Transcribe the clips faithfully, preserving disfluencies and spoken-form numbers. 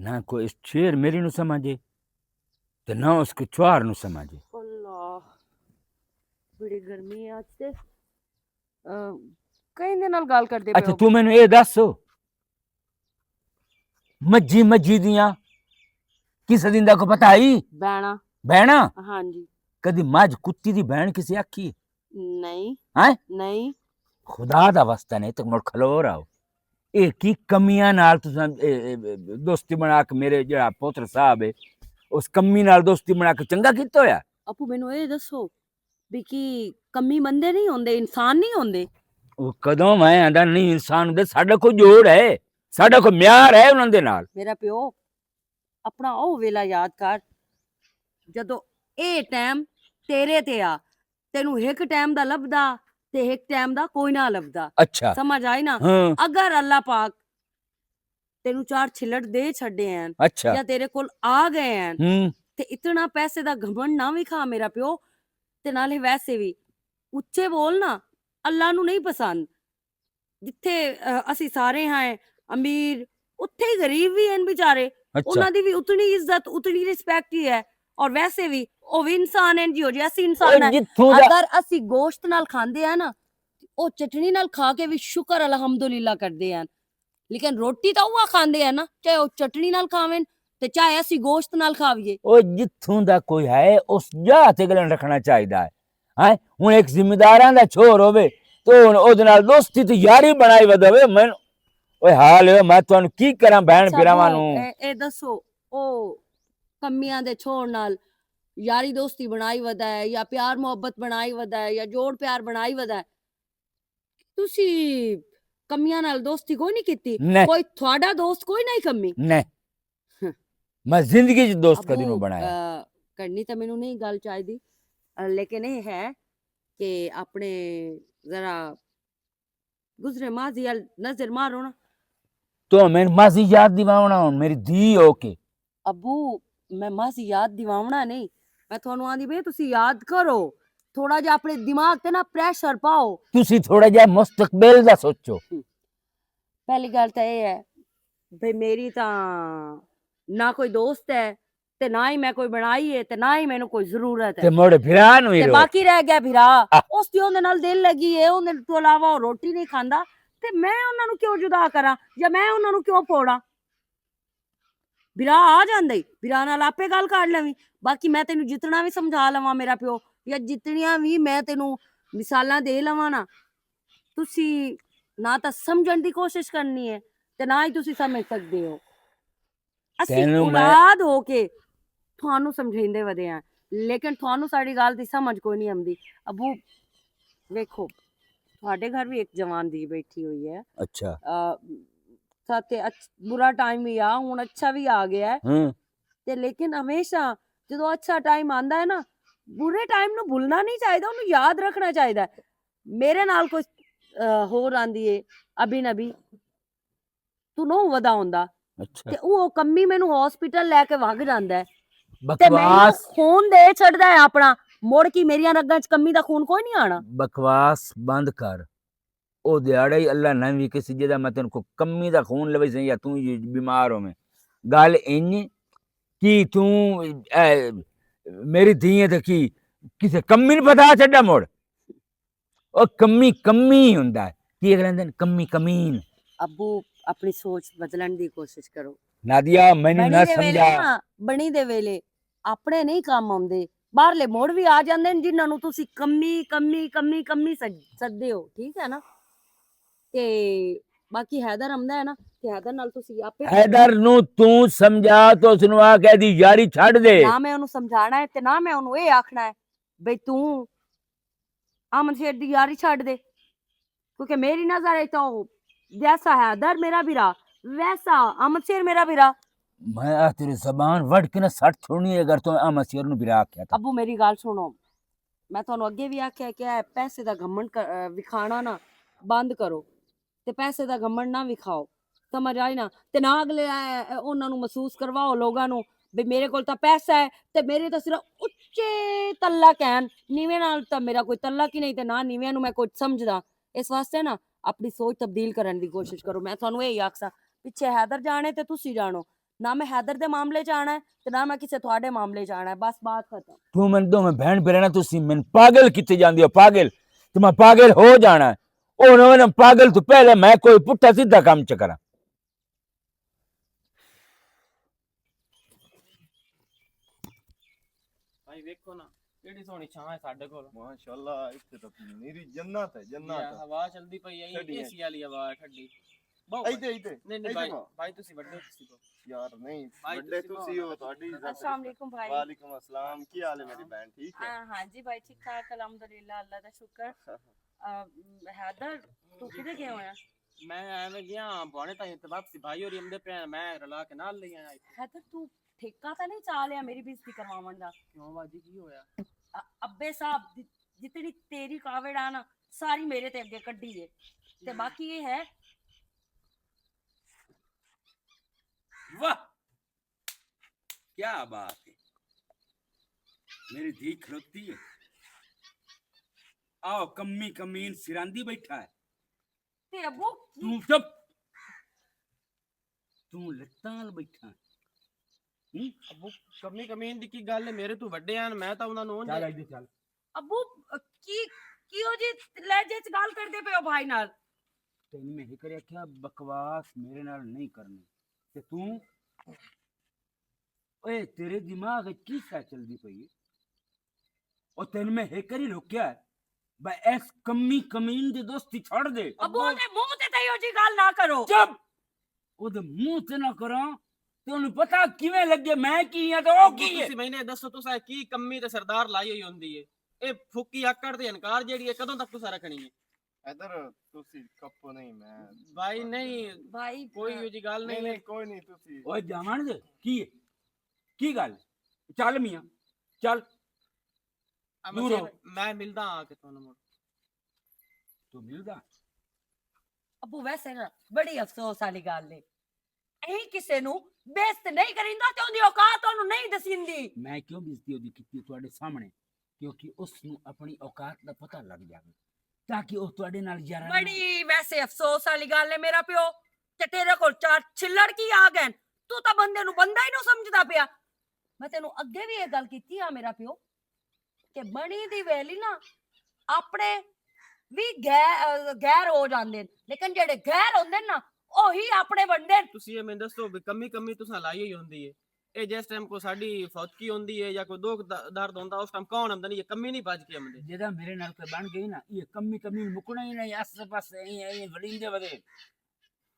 نہ کوئی اس شیر میری نو سمجھے، تے نہ اس کو چوار نو سمجھے۔ اللہ، بڑی گرمی ہے اج تے۔ کہیں دے نال گل کردے پے اچھا ہو؟ تو مینوں اے دس، مجھی مجھی دیاں کس دن دا کو پتہ ہی؟ بہنا۔ بہنا؟ ہاں جی۔ کدی مجھ کتی دی بہن کسی آکھی؟ نہیں۔ ہیں؟ نہیں۔ خدا دا واسطہ نہیں تے مڑ کھلو راو۔ اے کی کمیاں نال تساں، اے، اے، اے، دوستی بنا کے میرے جڑا پوتر صاحب ہے، اس کمی نال دوستی بنا کے چنگا کیتا ہویا؟ اپو مینوں اے دسو، بھی کی کمی بندے نہیں ہوندے، انسان نہیں ہوندے؟ وہ کدوں میں آندا نہیں انسان ہوندے، ساڈا کوئی جوڑ ہے، ساڈا کوئی معیار ہے انہاں دے نال۔ میرا پیو، اپنا او ویلا یاد کر، جدوں اے ٹائم تیرے تے آ، تینوں ہک ٹائم دا لبدا تے ہک ٹائم دا کوئی نہ لبدا۔ اچھا۔ سمجھ آئی نا؟ ہاں۔ اگر اللہ پاک تینوں چار چھلڑ دے چھڈے ہیں اچھا۔ یا تیرے کول آ گئے ہیں، ہوں۔ تے اتنا پیسے دا گھمنڈ نہ وکھا میرا پیو۔ تے نالے ویسے وی اچے بول نا، اللہ نوں نہیں پسند۔ جتھے، آ، اسی سارے ہاں، امیر، اتھے ہی غریب وی ہیں بیچارے۔ اچھا۔ انہاں دی وی اتنی عزت، اتنی رسپیکٹ ہی ہے۔ اور ویسے وی او وی انسان ہیں جی، ہو جی اسی انسان ہیں۔ جتھوں دا اگر اسی گوشت نال کھاندے ہیں نا، او چٹنی نال کھا کے وی شکر الحمدللہ کردے ہیں۔ لیکن روٹی تاں اوہ کھاندے ہیں نا، چاہے او چٹنی نال کھاون تے چاہے اسی گوشت نال کھاویے۔ او جتھوں دا کوئی ہے، اس جا تے گلن رکھنا چاہیدا ہے۔ ہیں؟ ہن ایک ذمہ داراں دا چھوڑ ہووے، تو ہن او دے نال دوستی تے یاری بنائی ودے ہوئے، میں، اوئے حال ہوئے، میں تانوں کی کراں بھین اچھا، بھراواں نوں؟ اے، اے دسو، او کمیاں دے چھوڑ نال یاری دوستی بنائی ودا ہے، یا پیار محبت بنائی ودا ہے، یا جوڑ پیار بنائی ودا ہے؟ تسی کمیاں نال دوستی کوئی نہیں کیتی؟ نہیں۔ کوئی تھوڑا دوست کوئی نہیں کمی؟ نہیں۔ ہاں۔ میں زندگی چ دوست کدی نو بنایا۔ آ، کرنی تے مینوں نہیں گل چاہیدی، آ، لیکن اے ہے کہ اپنے ذرا گزرے ماضی ال نظر مارو نا۔ تو میں ماضی یاد دیواونا ہن، میری دھی ہو کے۔ ابو، میں ماضی یاد دیواونا نہیں، میں تھانوں آندی پئی تسی یاد کرو، تھوڑا جہا اپنے دماغ تے نا پریشر پاؤ۔ تسی تھوڑا جہا مستقبل دا سوچو۔ ہم۔ پہلی گل تے اے ہے بھئی میری تاں نہ کوئی دوست ہے، تے نہ ہی میں کوئی بنائی ہے، تے نہ ہی مینوں کوئی ضرورت ہے۔ تے مڑ بھرا نوں ہی تے رو۔ باقی رہ گیا بھرا، آہ۔ اس دی اوندے نال دل لگی ہے، اوندے تو علاوہ او روٹی نہیں کھاندا، تے میں انہاں نوں کیوں جدا کراں یا میں انہاں نوں کیوں پوڑاں؟ بھرا آ جاندا ہی، بھرا نال آپے گل کر لویں۔ باقی میں تینوں جتنا وی سمجھا لواں میرا پیو، یا جتنیاں وی میں تینوں مثالاں دے لواں نا، تسی نہ تاں سمجھن دی کوشش کرنی ہے تے نہ ہی تسی سمجھ سکدے ہو۔ اسی تینوں میں اولاد ہو کے تھانوں سمجھیندے ودے ہیں، لیکن تھانوں ساڈی گل دی سمجھ کوئی نہیں آندی۔ ابو، ویکھو، تھوڑے گھر بھی ایک جوان دی بیٹھی ہوئی ہے۔ اچھا۔ آ، ساتھ اچ-، برا ٹائم بھی آ، ہن اچھا بھی آ گیا ہے۔ ہوں۔ تے لیکن ہمیشہ جدوں اچھا ٹائم آندا ہے نا، برے ٹائم نوں بھولنا نہیں چاہیدا، اونوں یاد رکھنا چاہیدا ہے۔ میرے نال کوئی، آ، ہور آندی ہے، ابھی نبی، تو نو ودا ہوندا۔ اچھا۔ تے او کمی مینوں ہاسپٹل لے کے وگ جاندا ہے۔ تے مینوں بکواس۔ خون دے چھڈدا ہے اپنا۔ مڑ کی میریاں رگاں چ کمی دا خون کوئی نہیں آنا۔ بکواس بند کر۔ او دیہاڑا ہی اللہ نہ وی کسی جے دا میں تینوں کو کمی دا خون لوی سیں یا توں یہ بیمار ہوویں۔ گل انج کی توں، اے، میری دھی ہے تے کی کسے کمی نوں پتا چھڈا مڑ؟ او کمی کمی ہی ہوندا ہے۔ کی اگلے دن کمی کمین۔ ابو، اپنی سوچ بدلن دی کوشش کرو۔ نادیا، مینوں نہ بنی دے ویلے سمجھا۔ نا، بنی دے ویلے اپنے نہیں کم آوندے، باہرلے موڑ وی آ جاندے نے، جنہاں نوں تسی کمی، کمی، کمی، کمی سد-، سددے ہو، ٹھیک ہے نا؟ تے باقی حیدر آمدا ہے نا، تے حیدر نال تسی آپے حیدر نوں توں سمجھا تے اس نوں آ کہہ دی یاری چھڈ دے۔ نہ میں اونوں سمجھانا ہے تے نہ میں اونوں اے آکھنا ہے بھئی توں امن شیر دی یاری چھڈ دے، کیونکہ میری نظر ہے تو جیسا حیدر میرا بھرا، ویسا امن شیر میرا بھرا۔ میں آ تیری زبان وڈ کے نہ سٹ چھوڑنی ہے اگر تو امن شیر نوں بھرا آکھیا تاں۔ ابو میری گل سنو، میں تانوں اگے بھی آکھیا کہ اے پیسے دا گھمنڈ کر-، اے وکھانا نا بند کرو۔ تے پیسے دا گھمنڈ نہ وکھاؤ، سمجھ آئی نا؟ تے نہ اگلے، اے، اے، انہاں نوں محسوس کرواؤ لوگاں نوں، بھی میرے کول تاں پیسہ ہے، تے میرے تاں صرف اچے تعلق ہیں، نیویں نال تاں میرا کوئی تعلق ہی نہیں، تے نہ نیویں نوں میں کوئی سمجھدا۔ اس واسطے نا اپنی سوچ تبدیل کرن دی کوشش کرو۔ میں تانوں اے ہی آکھساں، پچھے حیدر جانے تے تسی جانو، نہ میں حیدر دے معاملے چ آنا ہے، تے نہ میں کسے تہاڈے معاملے چ آنا ہے۔ بس بات ختم۔ توں مین دوویں بہن بھرا نا، تسی مین پاگل کیتے جاندے ہو، پاگل۔ تے میں پاگل ہو جانا ہے۔ او نہ، نہ، پاگل تو پہلے میں کوئی پٹھا سیدھا کام چ کراں۔ بھائی ویکھو نا، کیڑی سوہنی چھاں ہے ساڈے کول۔ ماشاءاللہ، اتھے تاں میری جنت ہے، جنت ہے۔ ہوا چلدی پئی ہے، ٹھڈی ہے۔ اے سی والی ہوا ہے، ٹھڈی۔ بہت ایدے، ایدے، نہیں، نہیں، ایدے بھائی، بہت۔ بھائی، تسی وڈے ہو، تسی بہت۔ یار، نہیں، بھائی، وڈے تسی تسی بہت ہو، تہاڈی عزت۔ السلام علیکم بھائی۔ وعلیکم السلام، کی حال ہے میری بہن، ٹھیک ہے؟ ہاں، ہاں جی بھائی، ٹھیک ٹھاک، الحمدللہ، اللہ دا شکر۔ آ، حیدر، تو کدھر گیا ہویا؟ میں ایویں گیا، بوانے تائیں تے واپسی بھائی ہوری آمدے پے، میں رلا کے نال لے آیا۔ حیدر، تو ٹھیکہ تاں نہیں چا لیا میری بےعزتی کرواون دا؟ کیوں باجی، کی ہویا؟ ا-، ابے صاحب، جتنی تیری کاوڑ آ نا، ساری میرے تے اگے کڈی ہے۔ تے باقی یہ ہے، واہ، کیا بات ہے، میری دھی کھلوتی ہے۔ آؤ، کمی کمین سراندی بیٹھا ہے۔ تے ابو، توں چپ۔ توں لتاں نال بیٹھا۔ ہوں؟ ابو، کمی کمین دی کی گل ہے؟ میرے تو وڈے ہیں، میں تاں انہاں نوں چل، ادھر چل۔ ابو، کی، کیوں جی لہجے چ گل کردے پئے ہو بھائی نال؟ تینوں میں ہک واری آکھیا، بکواس میرے نال نہیں کرنی۔ تے توں، اوئے، تیرے دماغ وچ کی شے چلدی پئی ہے؟ او تینوں میں ہک واری روکیا ہے، بھائی، اس کمی کمین دی دوستی چھوڑ دے۔ ابو، اودے منہ تے تئیو جی گل نہ کرو۔ چپ! اودے منہ تے نہ کراں، تے اونوں پتہ کیویں لگے میں کی ہاں تے او ابو، کی ہے؟ تسی میں نے دسو، تساں کی کمی تے سردار لائی ہوئی ہوندی ہے؟ اے پھکی اکڑ تے انکار جیڑی ہے، کدوں تک تساں رکھنی ہے؟ ادھر تسی کپو نہیں، میں بھائی نہیں، بھائی، کوئی ہاں۔ یہ جی گل نہیں، نہیں، نہیں، کوئی نہیں، تسی اوئے جاون دے، کی ہے؟ کی گل؟ چل میاں، چل۔ اب دور ہو۔ میں ملدا آ کے تانوں مڑ۔ تو ملدا؟ ابو، ویسے نا، بڑی افسوس والی گل ہے۔ ایں کسے نوں بےعزت نہیں کریندا تے اوندی اوقات اونوں نہیں دسیندی۔ میں کیوں بےعزتی اوندی کیتی تہاڈے سامنے؟ کیونکہ اس نوں اپنی اوقات دا پتہ لگ جاوے، تاکہ او تہاڈے نال یارانہ بڑی ویسے افسوس والی گل ہے میرا پیو، تے تیرے کول چار چھلڑ کی آ گئے؟ تو تاں بندے نوں بندہ ہی نہ سمجھدا پیا۔ میں تینوں اگے بھی یہ گل کیتی آ میرا پیو، کہ بنی دی ویلی نا اپنے بھی غیر، غیر ہو جاندے نے، لیکن جڑے غیر ہوندے نا، اوہی اپنے بنندے نے۔ تسی اے میں دسو بھی کمی کمی تساں لائی ہوئی ہوندی ہے؟ اے جس ٹائم کوئی ساڈی فوتگی ہوندی ہے یا کوئی دکھ د-، درد ہوندا، اس ٹائم کون آمدا نہیں، یہ کمی نہیں بھج کے آمدے۔ جدا میرے نال کوئی بن گئی نا، یہ کمی کمی مکنا ہی نہیں، آسے پاسے ایں، ایں وڑیندے ودے۔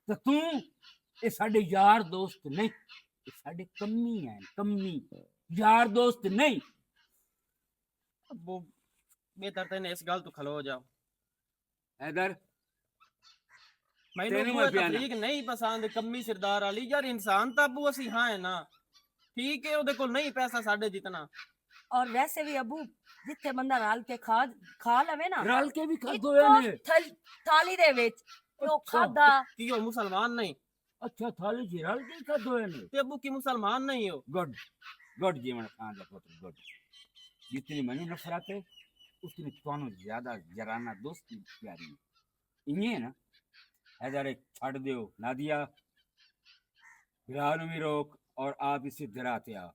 تے توں، اے ساڈے یار دوست نہیں، اے ساڈے کمی ہیں، کمی، یار دوست نہیں۔ ابو، بہتر تے نے اس گل تو کھلو جاؤ۔ حیدر، مینوں تینوں ابو میں اے پیانا۔ تفریق نہیں پسند، کمی سردار والی۔ یار، انسان تاں ابو اسی ہاں ہے نا، ٹھیک ہے، اودے کول نہیں پیسہ ساڈے جتنا۔ اور ویسے بھی ابو، جتھے بندہ رل کے کھا، کھا لوے نا، رل کے بھی کھادو ہے اکو نے۔ تھل-، تھالی دے وچ، تے او اچھا۔ کھادا۔ کی او مسلمان نہیں؟ اچھا، تھالی جی رل کے کھادو ہے نے۔ تے ابو کی مسلمان نہیں ہو؟ گڈ، گڈ جیون خان دا پتر، گڈ۔ جتنی مینوں نفرت ہے، اتنی تانوں زیادہ یارانہ دوستی پیاری ہے۔ انہیں نا، حیدر، چھڈ دیو، نادیا، بھرا نوں وی روک اور آپ اسے درا تے آ۔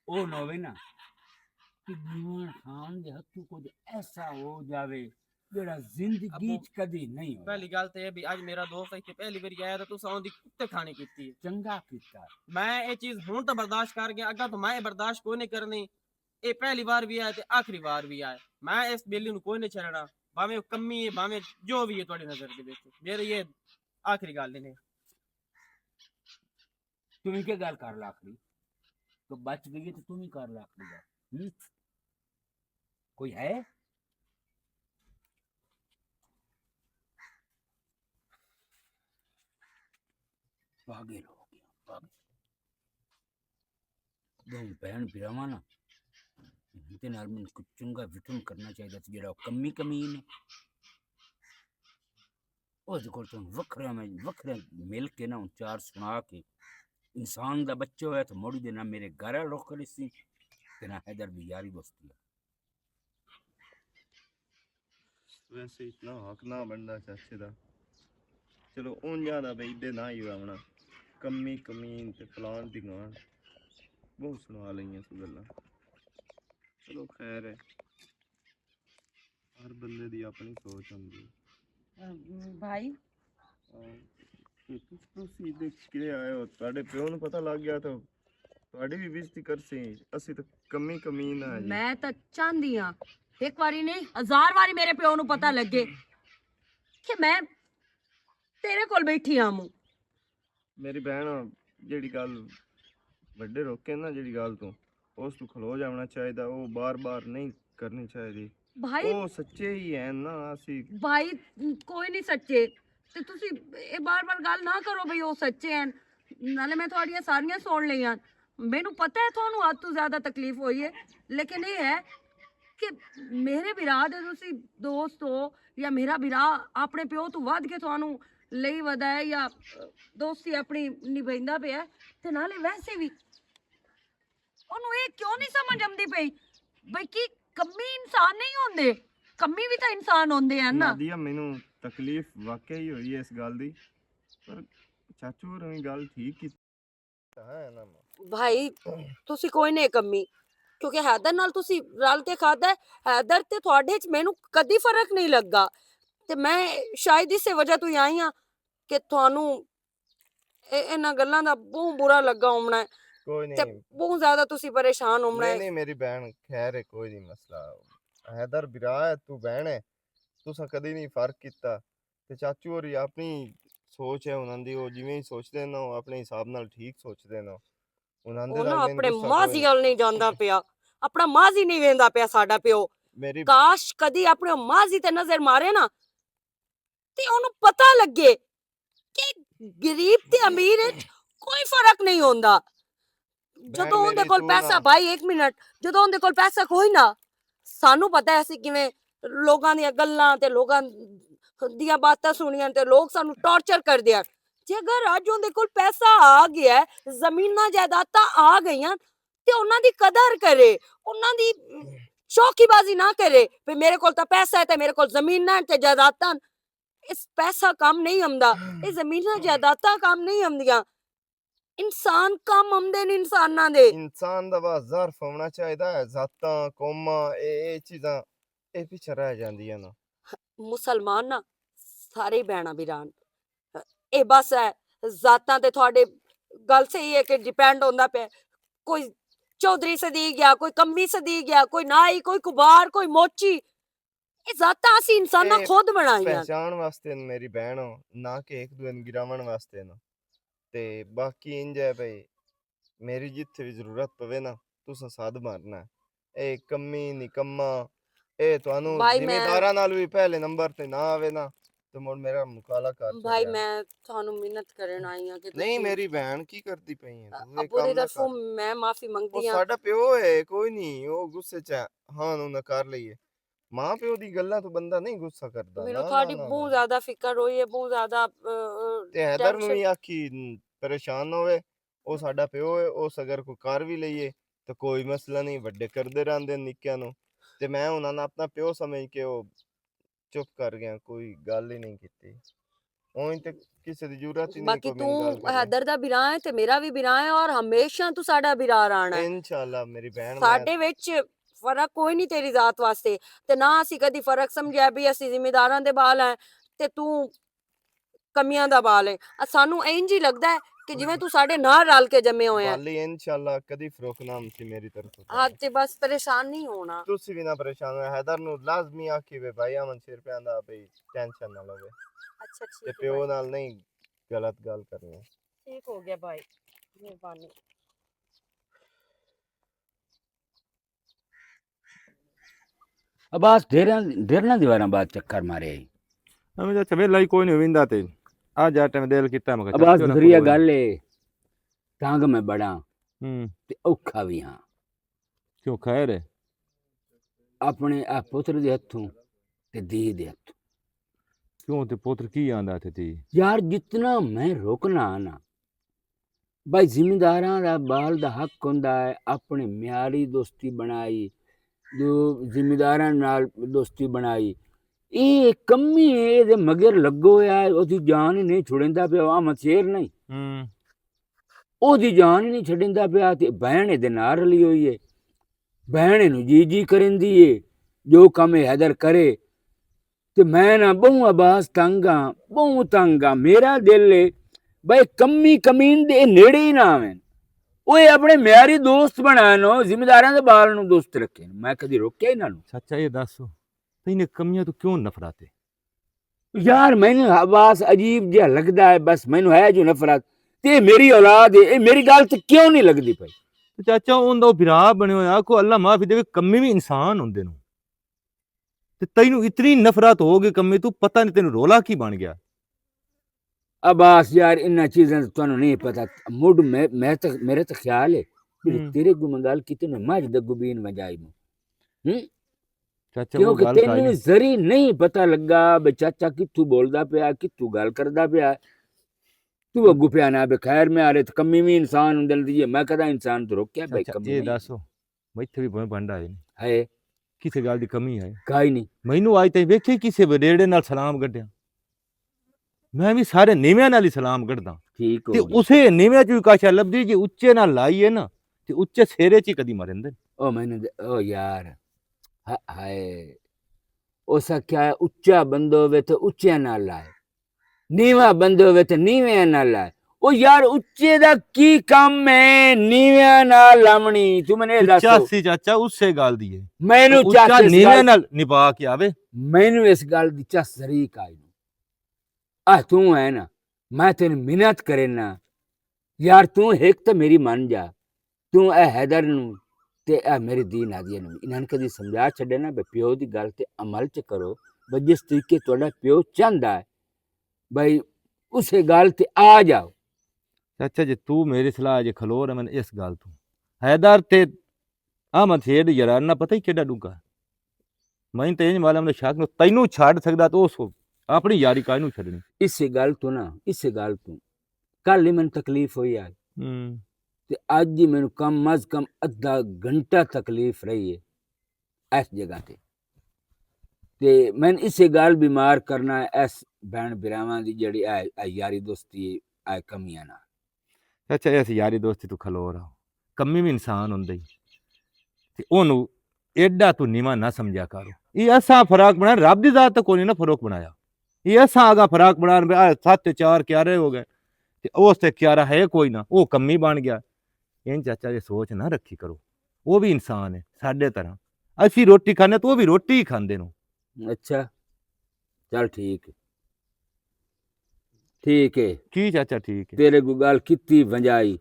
او نہ ہووے نا کہ جیون خان دے ہتھوں کچھ ایسا ہو جاوے جڑا زندگی ابو، چ کدی نہیں ہویا۔ پہلی گل تے اے بھی اج میرا دوست اتھے پہلی واری آیا تے تساں اوندی کتے کھانی کیتی ہے۔ چنگا کیتا۔ میں اے چیز ہن تاں برداشت کر گیا، اگاں تو میں اے برداشت کوئی نہیں کرنی۔ اے پہلی وار بھی آیا تے آخری وار بھی آیا۔ میں اس بیلی نوں کوئی نہیں چھڑنا، بھاویں او کمی ہے، بھاویں جو بھی ہے تہاڈی نظر دے وچ، میری یہ آخری گل نے۔ تم ہی کے گل کر لا آخری؟ تو بچ گئی ہے تو تم ہی کر لا آخری گل۔ ہوں؟ کوئی ہے؟ پاگل ہو گیا، پاگل۔ دو بہن بھراواں نا، ہن تے نال مینوں کچھ چنگا وچن کرنا چاہیدا سی، جڑا کمی کمی نے۔ او دے کول تاں وکھرے میں، وکھرے مل کے نا، ہن چار سنا کے، انسان دا بچہ ہویا تے مڑی دے نہ میرے گھر والے رخ کری سی، تے نہ حیدر دی یاری دوستی ہے۔ ویسے اتنا حق نہ بندا چاچے دا۔ چلو، اونجا دا بھئی ایڈے نہ ہی ہونا۔ کمی کمین تے پلان دی گان بہت سنا لئیاں سو گلاں۔ چلو خیر ہے، ہر بندے دی اپنی سوچ ہوندی ہے۔ بھائی، تسی دیکھ کے آئے ہو، تہاڈے پیو نوں پتہ لگ گیا تو تہاڈی بھی بےعزتی کرسی۔ اسی تو کمی کمی نہ ہے جی۔ میں تو چاہندی ہاں، ایک واری نہیں، ہزار واری میرے پیو نوں پتہ لگے کہ میں تیرے کول بیٹھی آں۔ میری بہن، جیڑی گل وڈے روکے نا، جیڑی گل تو، اس تو کھلو جاونا چاہیدا، او بار بار نہیں کرنی چاہیدی۔ بھائی، او سچے ہی ہیں نا، اسی بھائی، کوئی نہیں سچے۔ تے تسی اے بار بار گل نہ کرو بھئی او سچے ہیں۔ نالے میں تہاڈیاں ساریاں سن لئیاں۔ مینوں پتہ ہے تہانوں حد تو زیادہ تکلیف ہوئی ہے، لیکن اے ہے کہ میرے بھرا دے تسی دوست ہو، یا میرا بھرا اپنے پیو تو ودھ کے تہانوں لئی ودا ہے، یا دوستی اپنی نبھیندا پیا ہے، تے نالے ویسے وی اونوں اے کیوں نہیں سمجھ آندی پئی؟ بھئی کی کمی انسان نہیں ہوندے؟ کمی وی تاں انسان ہوندے ہیں نا۔ نادیہ، مینوں تکلیف واقعی ہوئی ہے اس گل دی، پر چاچو ہوراں وی گل ٹھیک کیتی۔ بھائی، تسی کوئی نہیں کمی، کیونکہ حیدر نال تسی رل کے کھادا ہے۔ حیدر تے تہاڈے وچ مینوں کدی فرق نہیں لگا، تے میں شاید اسے وجہ تو ہی آئی ہاں کہ تہانوں اے، انہاں گلاں دا بہت برا لگا ہونا ہے۔ کوئی تے نہیں۔ بہت زیادہ تسی پریشان ہونا نہیں، ہے۔ نہیں، میری بہن، خیر ہے، کوئی نہیں مسئلہ۔ حیدر برا ہے، تو بہن ہے، تساں کدی نہیں فرق کیتا۔ تے چاچو ہوری اپنی سوچ ہے انہاں دی، او جویں ہی سوچدے نے، او اپنے حساب نال ٹھیک سوچدے نے۔ انہاں دے او نال نا مینوں اپنے غصہ کوئی ماضی نہیں۔ وال نہیں جاندا پیا، اپنا ماضی نہیں ویندا پیا ساڈا پیو۔ میری کاش کدی اپنے ماضی تے نظر مارے نا، تے اونوں پتہ لگے کہ غریب تے امیر وچ کوئی فرق نہیں ہوندا۔ جدوں اوندے کول پیسہ، بھائی، ایک منٹ، جدوں اوندے کول پیسہ کوئی نہ، سانوں پتہ ہے اسی کیویں لوکاں دیاں گلاں تے لوکاں دیاں باتاں سنیاں تے لوک سانوں ٹارچر کردے ہن۔ جے اگر اج اوندے کول پیسہ آ گیا ہے، زمیناں جائیداداں آ گئیاں، تے انہاں دی قدر کرے، انہاں دی شوخی بازی نہ کرے، بھی میرے کول تاں پیسہ ہے تے میرے کول زمیناں تے جائیداداں۔ اس پیسہ کم نہیں آمدا، اے زمیناں جائیداداں کم نہیں آمدیاں۔ انسان کم آمدے نے انساناں دے۔ انسان دا بس ظرف ہونا چاہیدا ہے، ذاتاں، قوماں، اے، اے چیزاں، اے پیچھے رہ جاندیاں نا۔ مسلمان نا سارے بہنا بیران۔ اے بس ہے، ذاتاں تے تہاڈے گل صحیح ہے کہ ڈیپینڈ ہوندا پیا۔ کوئی چودھری صدیق یا کوئی کمی صدیق یا کوئی نائی، کوئی کبار، کوئی موچی۔ اے ذاتاں اسی انساناں اے خود بنائیاں۔ پہچان واسطے نے میری بہن ہو، نہ کہ ایک دوے نوں گراون واسطے نا۔ تے باقی انج ہے بھائی، میری جتھے وی ضرورت پوے نا، تساں ساتھ مارنا ہے۔ اے کمی نکما، اے تانوں بھائی میں زمینداراں نال وی پہلے نمبر تے نہ آوے نا، تے مڑ میرا مقابلہ کر بھائی چھوڑیا۔ میں تانوں منت کرن آئی ہاں کہ نہیں، تسی میری بہن کی کردی پئی ہے؟ تو اے ابو کم دی نہ طرفوں کر۔ میں معافی او منگدی ہاں۔ ساڈا پیو ہے، کوئی نہیں، او غصے چ ہے، ہاں، انہوں نے کر لئی ہے۔ ماں پیو دی گلاں تو بندہ نہیں غصہ کردا۔ مینوں نا، تہاڈی نا، نا، بہت نا۔ زیادہ فکر ہوئی ہے، بہت زیادہ، تے حیدر نوں ٹینشن۔ وی آکھی، پریشان نہ ہوئے، او ساڈا پیو ہے، اس اگر کوئی کر وی لئیے تے کوئی مسئلہ نہیں، وڈے کردے رہندے نکیاں نوں۔ تے میں انہاں نوں اپنا پیو سمجھ کے او چپ کر گیا، کوئی گل ہی نہیں کیتی۔ اونج تے کسے دی ضرورت ہی نہیں باقی کوئی میری توں گل کرے۔ حیدر دا بھرا ہے تے میرا وی بھرا ہے، اور ہمیشہ توں ساڈا بھرا رہنا ہے۔ انشاءاللہ میری بہن، میں ساڈے وچ فرق کوئی نہیں تیری ذات واسطے، تے نہ اسی کدی فرق سمجھیا بھی اسی ذمہ داراں دے بال ہیں تے توں کمیاں دا بال ہے۔ آ سانوں انج ہی لگدا ہے کہ جویں توں ساڈے نال رل کے جمے ہوئے ہیں۔ بالی انشاءاللہ کدی فروخ نہ ہم سی میری طرف سے۔ ہاں تے بس پریشان نہیں ہونا۔ تسی بھی نہ پریشان ہو، حیدر نو لازمی آکھی وے بھائی، امن شیر پہ آندا بھائی، ٹینشن نہ لوے۔ اچھا، ٹھیک تے ہے پیو بھائی۔ نال نہیں غلط گل کرنی۔ ٹھیک ہو گیا بھائی، مہربانی۔ عباس ڈھیراں، ڈھیراں دیواراں بعد چکر مارے۔ ہمیں جا چویلا ہی کوئی نہیں ویندا تے۔ آ جا ٹائم دل کیتا، میں کہا، عباس، چل، چلو، دوسری کوئی گل اے، تنگ میں بڑا ہوں۔ تے اوکھا وی ہاں۔ کیوں، خیر ہے؟ اپنے آ پتر دے ہتھوں تے دھی دے ہتھوں۔ کیوں، تے پتر کی آندا تے دھی؟ یار، جتنا میں رکنا نا، بھائی، زمینداراں دا بال دا حق ہوندا ہے، اپنے معیاری دوستی بنائی، جو زمینداراں نال دوستی بنائی۔ اے کمی ہے، اے دے مگر لگو ہویا ہے، اودی جان ہی نہیں چھڑیندا پیا، عوام شیر نہیں۔ ہوں۔ او دی جان ہی نہیں چھڈیندا پیا، تے بہن اے دے نال رلی ہوئی ہے۔ بہن اینو جی جی کریندی ہے، جو کم اے حیدر کرے۔ تے میں نہ بہوں عباس تنگ ہاں، بہوں تنگ ہاں۔ میرا دل اے بھائی، کمی کمین دے نیڑے ہی نہ آویں۔ اوئے اپنے معیاری دوست بنایا نو، ذمہ داراں دے بال نو دوست رکھے۔ میں کدی روکیا انہاں نو؟ چاچا، یہ دس، تینوں کمیاں تو کیوں نفرت ہے؟ یار، مینوں عباس عجیب جہا لگدا ہے، بس مینوں ہے جو نفرت۔ تے میری اولاد ہے، اے میری گل تے کیوں نہیں لگدی پئی؟ تے چاچا، اون دا بھرا بنے ہویا، کو اللہ معافی دے، کمی بھی انسان ہوندے نو۔ تے تینوں اتنی نفرت ہو گئی کمی تو، پتہ نہیں تینوں رولا کی بن گیا۔ عباس یار، انہاں چیزاں تے تانوں نہیں پتہ۔ مڈ میں، میں تے، میرے تے خیال ہے کہ ہوں۔ تیرے گم گل کیتے نے مجھ دے گبین وجائی مو۔ ہوں؟ چاچا، وہ کیونکہ گل تینوں کائی نہیں۔ ذری نہیں پتہ لگا بے چاچا کتھوں بولدا پیا، کتھوں گل کردا پیا۔ تو اگو پیا نہ بے خیر میں آ رہے تو کمی بھی انسان ہوں دل دیئے۔ میں کدا انسان تو روکیا بھائی چاچا، کمی یہ نہیں۔ دسو، میں اتھے بھی بھویں بھنڈا ہے نہیں۔ ہے۔ کسے گل دی کمی ہے؟ کائی نہیں۔ مینوں آج تائیں ویکھے کسے وڈیرے نال سلام گڈیا۔ میں بھی سارے نیویاں نال ہی سلام گڈدا۔ ٹھیک ہو تے گیا۔ اسے نیویاں چوں کاشا لبدی جی اچے نال لائی ہے نا، تے اچے سیرے چ ہی کدی مرن دے۔ او میں نے دے-، او یار، ہا-، ہائے۔ اس آکھیا، اچا بندو وے تے اچیاں نال لائے، نیواں بندو وے تے نیویاں نال لائے۔ او یار، اچے دا کی کم ہے نیویاں نال لاونی؟ تو میں نے اے دس۔ چاسی چاچا، اسے گل دی ہے۔ مینوں اچا چاسی اس نیویاں گل، نال نبھا کے آوے۔ مینوں اس گل دی چس ذری کائی نو۔ آہ، توں ہے نا، میں تینوں منت کرنا، یار، توں ہک تے میری من جا۔ توں اے حیدر نوں تے اے میری دھی نادیہ نوں انہاں نے کدی سمجھا چھڈے نا بے پیو دی گل تے عمل چ کرو، بے جس طریقے تہاڈا پیو چاہندا ہے، بھائی، اسے گل تے آ جاؤ۔ چاچا جی، تو میری صلاح جے کھلو رہے میں اس گل تو۔ حیدر تے احمد سید یار نہ پتہ ہی کیڈا ڈونگا۔ میں تے انج معلوم نے شاک نو تینوں چھڈ سکدا تے اس اپنی یاری کائے نوں چھڈنی۔ اسے گل تو نا، اسے گل تو کل ہی مینوں تکلیف ہوئی آئی۔ ہوں۔ تے اج ہی مینوں کم از کم ادھا گھنٹہ تکلیف رہی ہے اس جگہ تے۔ تے میں اسے گل بیمار کرنا ہے اس بہن بھراواں دی جڑی اے، اے یاری دوستی ہے، اے کمیاں نال۔ اچھا، اس یاری دوستی تو کھلو رہا۔ کمی بھی انسان ہوندے ہی۔ تے اونوں ایڈا تو نیواں نہ سمجھا کرو۔ یہ اساں فراق بنایا، رب دی ذات تو کوئی نہ فروق بنایا۔ یہ اساں آگا فراق بنان پہ آئے، ست تے چار کیارے ہو گئے۔ تے او اس تے کیارا ہے کوئی نہ، او کمی بن گیا۔ این چاچا یہ سوچ نہ رکھی کرو۔ وہ بھی انسان ہے، ساڈے طرح۔ اسی روٹی کھانے تو وہ بھی روٹی ہی کھاندے نو۔ اچھا، چل ٹھیک ہے۔ ٹھیک ہے۔ کی چاچا ٹھیک ہے؟ تیرے کو گل کیتی ونجائی۔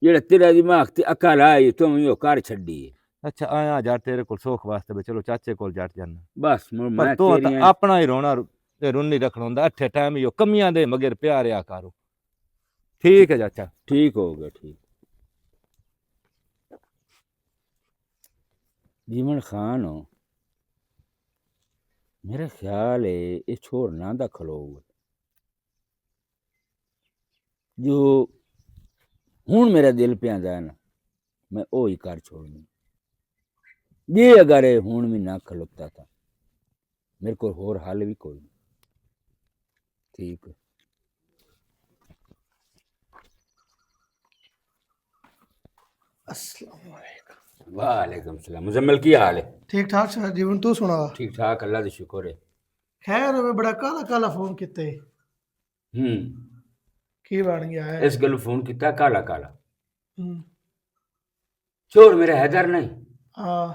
جڑا تیرا دماغ تے عقل آئی، تو میں وہ کر چھڈی ہے۔ اچھا، آیا جا تیرے کول سوکھ واسطے، بے چلو چاچے کول جٹ جانا۔ بس، مڑ پر میں تو تیریاں تا اپنا ہی رونا رو-، تے رونی رکھنا ہوندا۔ اٹھے ٹائم ہی وہ کمیاں دے مگر پیار آ کرو۔ ٹھیک ہے چاچا۔ ٹھیک ہو گیا، ٹھیک۔ جیون خان ہو، میرا خیال ہے یہ چھوڑنا دا کھلو۔ جو ہن میرا دل پیا آندا ہے نا، میں او ہی کر چھوڑنی۔ جے اگر اے ہن وی نہ کھلوتا تاں میرے کول ہور حل وی کوئی نہیں۔ ٹھیک۔ السلام علیکم۔ وعلیکم السلام۔ مزمل، کی حال ہے؟ ٹھیک ٹھاک سر جیون، تو سنا؟ ٹھیک ٹھاک، اللہ دا شکر ہے۔ خیر ہوئے، بڑا کالا کالا فون کیتے۔ ہوں۔ کی بن گیا ہے؟ اس گل فون کیتا کالا کالا۔ ہوں۔ چور میرا حیدر نہیں۔ ہاں۔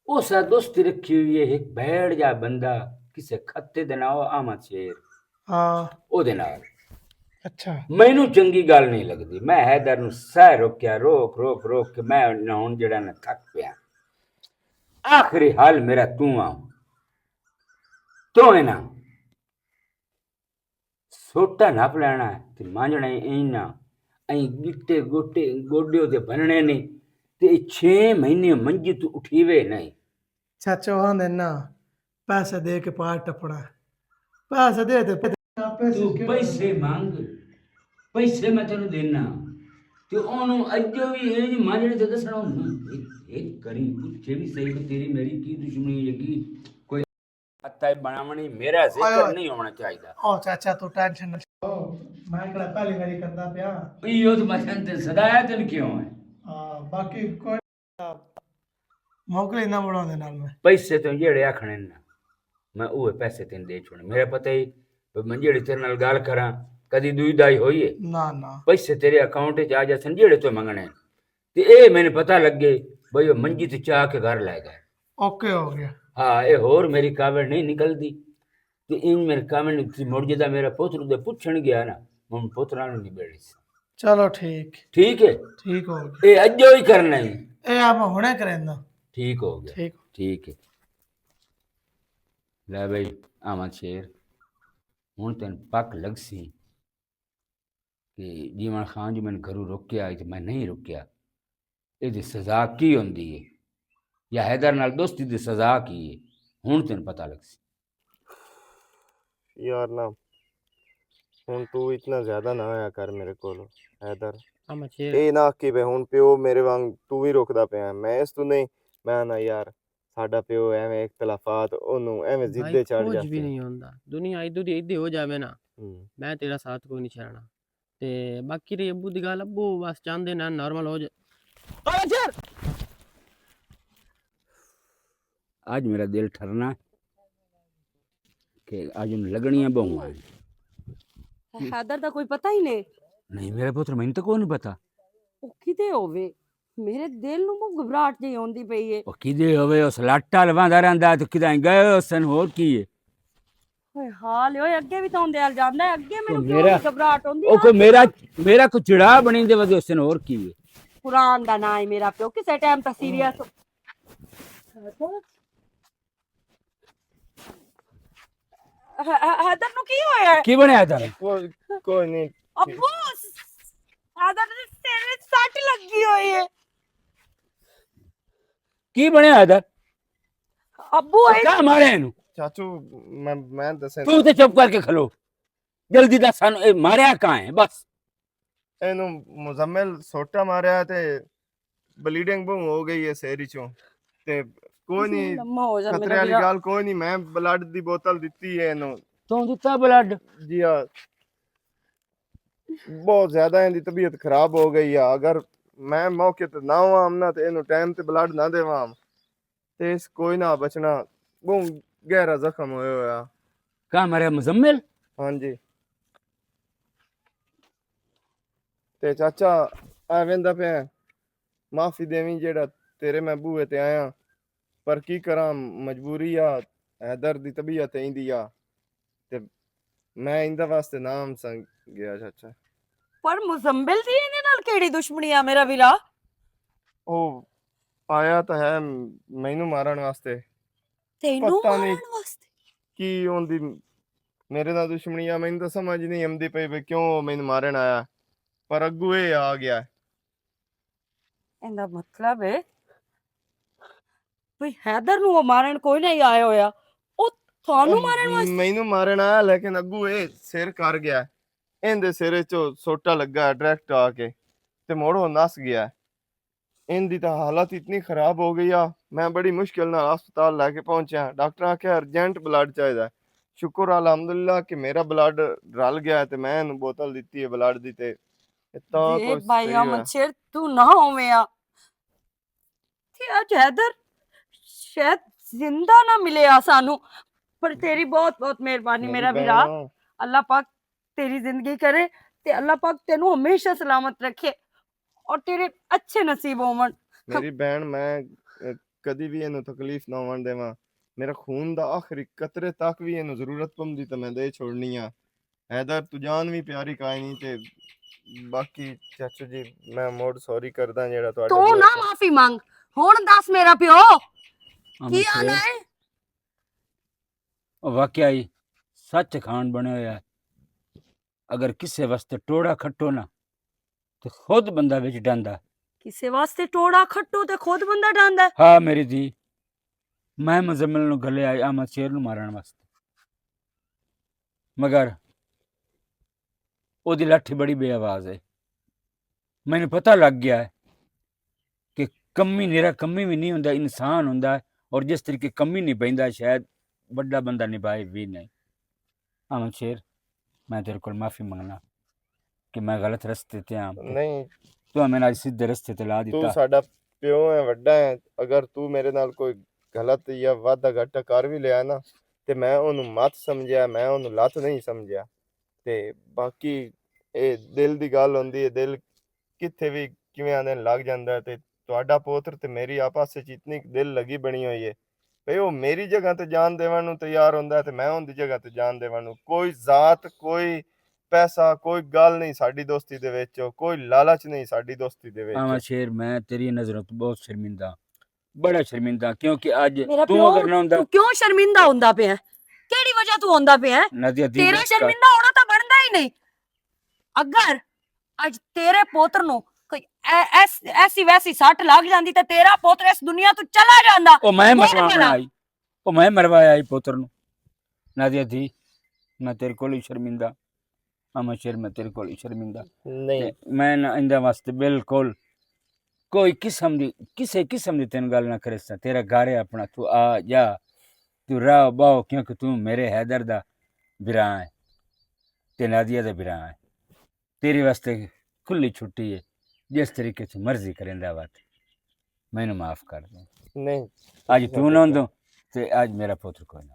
اس دوستی رکھی ہوئی ہے، ایک بھیڑ جا بندہ، کسے خطے دے نال، احمد شیر۔ ہاں۔ او دے نال۔ اچھا۔ مینوں چنگی گل نہیں لگدی۔ میں حیدر نوں سہ روکیا، روک، روک، روک کے میں نہ ہن جڑا نہ تھک پیا۔ آخری حل میرا توں آ۔ تو ہے نا۔ سوٹا نپ لینا ہے تے مانجنا ہے ایناں، ایں گٹے گوٹے گوڈیو تے بننے نے، تے اے چھ مہینے منجی تو اٹھیوے نہیں۔ چاچا آندے نا، پیسے دے کے پار ٹپنا۔ پیسے دے تے پیسے تو کیوں پیسے مانگ، پیسے میں تینوں دینا۔ تے اونوں اجو وی اینج مانجنے تے دسنا، ہوں، ایک، ایک کری پوچھے وی صحیح کہ تیری میری کی دشمنی لگی؟ کوئی اتا بناونی، میرا ذکر آیا۔ نہیں ہونا چاہیے۔ او چاچا، تو ٹینشن نہ۔ میں کہڑا پہلی واری کردا پیا۔ ایہو تے میں تینوں تے سدایا تینوں کیوں ہے؟ ہاں، باقی کوئی موکل انہاں بڑھاوندے نال میں۔ پیسے تو جیڑے آکھنے نا، میں اوہے پیسے تین دے چھوڑنے۔ میرا پتہ ہی، میں جیڑے تیرے نال گل کراں، کدی دوئی دائی ہوئی ہے؟ نہ، نہ۔ پیسے تیرے اکاؤنٹ وچ آ جاسن جیڑے تو منگنے۔ تے اے مینوں پتہ لگے بھئی او منجی تے چا کے گھر لے گئے۔ اوکے ہو گیا۔ ہاں، اے ہور میری کاوڑ نہیں نکلدی۔ تے ان میرے کاوڑ نکلدی مڑ جدا میرا پتر دے پچھن گیا نا، میں پتراں نوں نہیں بیڑی سی۔ چلو ٹھیک۔ ٹھیک ہے؟ ٹھیک ہو گیا۔ اے اجو ہی کرنا ہے۔ اے آپ ہنے کریں دا۔ ٹھیک ہو گیا۔ ٹھیک۔ ٹھیک ہے۔ لے بھائی، آمد شیر، ہن تین پک لگ سی کہ جیون خان جو میں گھروں روکیا آئی تے میں نہیں روکیا، اے دی سزا کی ہوندی ہے؟ یا حیدر نال دوستی دی سزا کی ہے؟ ہن تین پتہ لگ سی۔ یار نا، ہن تو اتنا زیادہ نہ آیا کر میرے کول، حیدر۔ ہاں، میں چیر اے نہ کہ بے ہن پیو میرے وانگ تو ہی روکدا پیا ہے۔ میں اس تو نہیں، میں نہ یار، ساڈا پیو ایویں اختلافات، اونوں ایویں بھائی، ضد چڑھ کچھ بھی جاتے۔ نہیں ہوندا۔ دنیا ادو دی ادی ہو جاوے نا، ہوں۔ میں تیرا ساتھ کوئی نہیں چھڑنا۔ تے باقی رہی ابو دی گل، ابو بس چاہندے نا نارمل ہو جائے۔ اج میرا دل ٹھرنا کہ اج ان لگنیاں بہواں ہیں۔ حیدر دا کوئی پتہ ہی نہیں۔ نہیں، میرے پتر، مینوں تو کوئی نہیں پتا۔ او کدے ہووے؟ میرے دل نوں گھبراہٹ جہی ہوندی پئی ہے۔ او کدے ہووے، اس لٹا لواندا رہندا ہے، تو کداں گئے اس نے، ہور کی ہے؟ اوئے حال، اوئے اگے بھی تو اندے ال جاندا ہے، اگے او میرے میرا، گھبراہٹ ہوندی او ہے۔ کوئی میرا، میرا کوئی چڑا بنی دے ودے اس نے، ہور کی ہے؟ قرآن دا نام ہے میرا پیو، کسے ٹائم تے سیریس۔ ہ-، ہ-، حیدر نوں کی ہویا ہے؟ کی بنیا حیدر؟ کوئی، کوئی نہیں۔ ابو، حیدر دے سر وچ سٹ لگی ہوئی ہے۔ کی بنیا حیدر؟ ابو، اے کہاں مارے اینوں؟ چاچو، میں، میں دسے تو تے چپ کر کے کھلو۔ جلدی دس سانوں، اے ماریا کہاں ہے؟ بس۔ اینوں مزمل سوٹا ماریا تے بلیڈنگ بہوں ہو گئی ہے سیری چوں۔ تے کوئی نہیں، لمبا ہو جا، خطرے میرا والی گال کوئی نہیں، میں بلڈ دی بوتل دتی ہے اینوں۔ تو دتا بلڈ؟ جی ہاں، بہت زیادہ ایندی طبیعت خراب ہو گئی ہے۔ اگر میں موقع تے نہ ہواں نا تے اینوں ٹائم تے بلڈ نہ دیواں تے اس کوئی نہ بچنا، بہوں گہرا زخم ہویا ہویا۔ کہاں مریا مزمل؟ ہاں جی۔ تے چاچا، اے ویندا پیا، معافی دیویں جیڑا تیرے میں بوئے تے آیا، پر کی کراں، مجبوری آ، حیدر دی طبیعت ایندی آ، تے میں ایندا واسطے نام سنگ گیا چاچا۔ پر مزمبل دی ایندے نال کیڑی دشمنی آ میرا ویرا؟ او آیا تاں ہے مینوں مارن واسطے۔ تینوں پتہ نہیں مارن واسطے؟ کی اون دی میرے نال دشمنی آ، مینوں تاں سمجھ نہیں آمدی پئی وے کیوں او مینوں مارن آیا، پر اگوں اے آ گیا۔ ایندا مطلب ہے بھئی حیدر نوں او مارن کوئی نہیں آیا ہویا، او تھانوں مارن واسطے؟ مینوں مارن آیا، لیکن اگوں اے سر کر گیا۔ ایندے سر وچ سوٹا لگا ڈائریکٹ آ کے، تے مڑ او نس گیا۔ ایندی تاں حالت اتنی خراب ہو گئی آ، میں بڑی مشکل نال ہسپتال لے کے پہنچیا۔ ڈاکٹر آکھیا ارجنٹ بلڈ چاہیدا ہے۔ شکر الحمدللہ کہ میرا بلڈ رل گیا ہے تے میں اینوں بوتل دتی ہے بلڈ دی۔ تے اتنا ویکھ کچھ بھائی صحیح احمد ہویا۔ شیر، تو نہ ہوویں آ۔ تے اج حیدر شاید زندہ نہ ملے آ سانوں، پر تیری بہت بہت مہربانی میری میرا ویرا۔ بہن۔ اللہ پاک تیری زندگی کرے تے اللہ پاک تینوں ہمیشہ سلامت رکھے اور تیرے اچھے نصیب ہون۔ میری بہن، میں، اے، کدی بھی اینوں تکلیف نہ ہون دیواں۔ میرا خون دا آخری قطرے تک بھی اینوں ضرورت پمدی تے میں دے چھوڑنی آ۔ حیدر، تو جان وی پیاری کائنی تے باقی چاچو جی، میں موڈ سوری کردا جیڑا تہاڈے تو بارے نہ معافی منگ۔ ہن دس میرا پیو، ہاں، کی حال ہے؟ او واقعی سچ کھان بنے ہویا ہے۔ اگر کسے واسطے ٹوڑا کھٹو نا، تے خود بندہ وچ ڈاندا۔ کسے واسطے ٹوڑا کھٹو تے خود بندہ ڈاندا؟ ہاں میری دھی، میں مزمل نوں گلے آئی احمد شیر نوں مارن واسطے، مگر او دی لاٹھی بڑی بے آواز ہے۔ مینوں پتہ لگ گیا ہے کہ کمی، نرا کمی وی نہیں ہوندا، انسان ہوندا ہے، اور جس طریقے کمی نبھیندا، شاید وڈا بندہ نبھائے وی نہیں۔ احمد شیر، میں تیرے کول معافی منگنا۔ کہ میں غلط رستے تے آں۔ نہیں۔ تو میں نال سیدھے رستے تے لا تو دتا۔ ساڈا پیو ہے، وڈا ہے، اگر تو میرے نال کوئی غلط یا وعدہ گھاٹا کر بھی لیا نا، تے میں اونوں مت سمجھیا، میں اونوں لت نہیں سمجھیا۔ تے باقی اے دل دی گل ہوندی ہے، دل کتھے بھی کیویں آندے لگ جاندا ہے۔ تے تہاڈا پوتر تے میری آپس وچ اتنی دل لگی بنی ہوئی ہے، بھئی او میری جگہ تے جان دیون نوں تیار ہوندا ہے تے میں اون دی جگہ تے جان دیون نوں۔ کوئی ذات، کوئی پیسہ، کوئی گل نہیں ساڈی دوستی دے وچ، کوئی لالچ نہیں ساڈی دوستی دے وچ۔ آواں شیر، میں تیری نظروں تو بہت شرمندہ ہاں، بڑا شرمندہ ہاں، کیونکہ اج میرا تو پیو، اگر نہ ہوندا تو کیوں شرمندہ ہوندا پیا ہے؟ کیڑی وجہ تو ہوندا پیا ہے؟ نادیہ دی تیرا بس کر۔ شرمندہ ہونا تاں بندا ہی نہیں۔ اگر اج تیرے پوتر نوں کوئی اے-، ایس-، ایسی ویسی سٹ لگ جاندی تے تیرا پوتر اس دنیا تو چلا جاندا۔ او میں میر مروانا بنا۔ آئی، او میں مروایا آئی پوتر نوں۔ نادیہ دی، میں تیرے کول ہی شرمندہ، اما شیر، میں تیرے کول ہی شرمندہ۔ نہیں۔ تے میں نہ ایندے واسطے بالکل کوئی قسم دی، کسے قسم دی تین گل نہ کرے سا۔ تیرا گھر ہے اپنا، تو آ جا، تو راہ باؤ، کیونکہ تو میرے حیدر دا برا ہے، تے نادیہ دا برا ہے۔ تیرے واسطے کھلی چھٹی ہے، جس طریقے سے مرضی کریندا وقت، مینوں معاف کر دے۔ نہیں، اج تو نہ ہوندو تے اج میرا پتر کوئی نہ۔